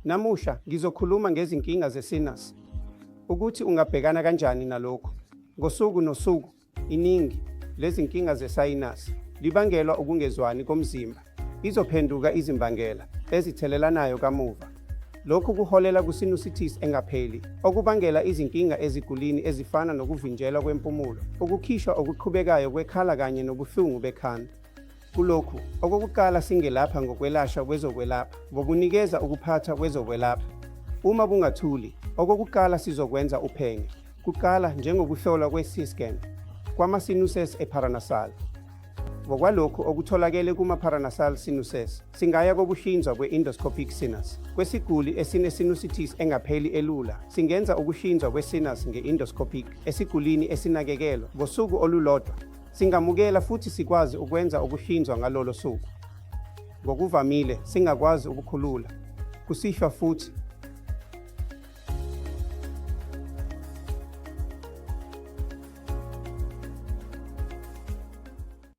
Namuhla ngizokhuluma ngezinkinga ze-sinus, ukuthi ungabhekana kanjani nalokhu. Ngosuku nosuku, iningi lezinkinga ze-sinus libangelwa ukungezwani komzimba. Izophenduka izimbangela ezithelelanayo kamuva. Lokhu kuholela ku-sinusitis engapheli, okubangela izinkinga ezigulini ezifana nokuvinjelwa kwempumulo, ukukhishwa okuqhubekayo kwekhala kanye nobuhlungu bekhanda. Kulokhu, okokuqala singelapha ngokwelashwa kwezokwelapha ngokunikeza ukuphatha kwezokwelapha. Uma kungathuli, okokuqala sizokwenza uphenyo kuqala njengokuhlolwa kwe-C-scan kwama-sinuses e-paranasal. Ngokwalokhu okutholakele kuma-paranasal sinuses, singaya kokuhlinzwa kwe-endoscopic sinus. Kwesiguli esine-sinusitis engapheli elula, singenza ukuhlinzwa kwe-sinus nge-endoscopic esigulini esinakekelwa ngosuku olulodwa. Singamukela futhi sikwazi ukwenza ukuhlinzwa ngalolo suku. Ngokuvamile singakwazi ukukhulula kusihlwa futhi